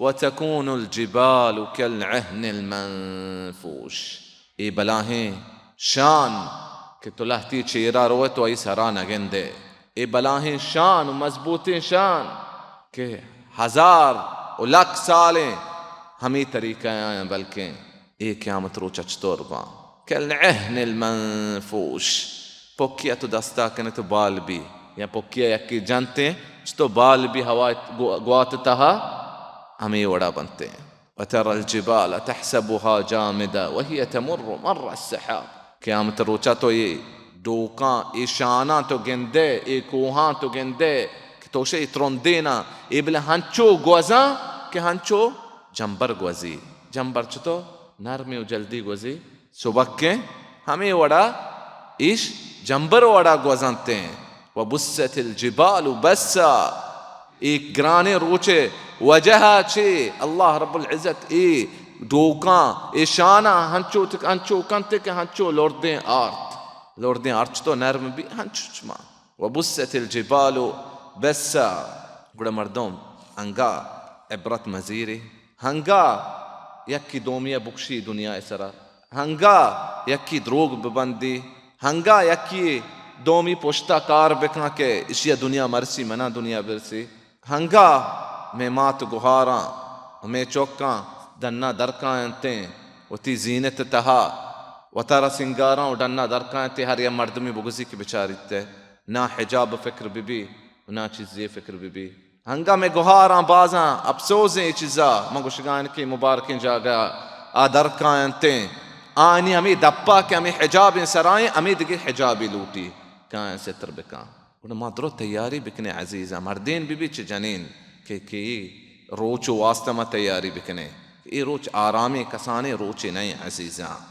وتكون الجبال كالعهن المنفوش۔ اے بلاہیں شان کہ تو لہتی چیرا روئے تو آئی سرا نہ گندے۔ اے بلاہیں شان و مضبوطیں شان کہ ہزار و لکھ سالیں ہمے طریقہ آیاں، بلکیں اے قیامت روچ چطور باں؟ کالعہن المنفوش۔ پکیا تو دستا کنے تو بال بی، یا پکیا یکی جنتے چتو بال بی ہوا گو-، گوات تہا، ہمے وڑا بنتے۔ وترى الجبال تحسبها جامدة وهي تمر مر السحاب۔ قیامت روچا تو اے ڈوکاں، اے شاناں تو گندے، اے کوہاں تو گندے کہ تو شے ترندینا، اے بلے ہنچو گوزاں کہ ہنچو جمبر گوزی۔ جمبر چتو نرمی و جلدی گوزی۔ سبکیں ہمے وڑا ایش جمبر وڑا گوزنتیں۔ وبست الجبال بسا۔ اے گرانیں روچے وجہا چے اللہ رب العزت اے ڈوکاں، اے شاناں ہنچو تک، ہنچو کنتے کہ ہنچو لردیں آرت۔ لردیں آرت چتو نرم بی، ہنچو چما۔ وبست الجبال بسا۔ گڑا مردم انگا عبرت مزیری۔ ہنگا یکی دومی ء بکشی دنیا ء سرا، ہنگا یکی دروگ ببندی، ہنگا یکی دومی پشتا کار بکن کہ اشیا دنیا مرسی، منا دنیا برسی۔ ہنگا مئے مات گہاراں و مئے چکاں ڈنا درکاینتیں، وتی زینت تہا وتارا سنگاراں و ڈنا درکاینتیں، ہر یک مردمی بگوزی کہ بچاریت، نا حجاب فکر ببی و نا چیزے فکر ببی۔ ہنگا مئے گہاراں بازاں اپسوزیں اے چیزا، من گوشگا آں کہ مبارکیں جاگہ آ درکاینتیں، آنی ہمے دپا کہ ہمے حجابیں سرائیں، ہمے دگہ حجابے لوٹی کہ آیاں ستر بکاں۔ گڑا ما درو تیاری بکنیں عزیزاں، مردین ببی چہ جنین، کہ، کہ اے روچ و واسطہ ما تیاری بکنیں۔ اے روچ آرامیں کسانیں روچے نئیں عزیزاں۔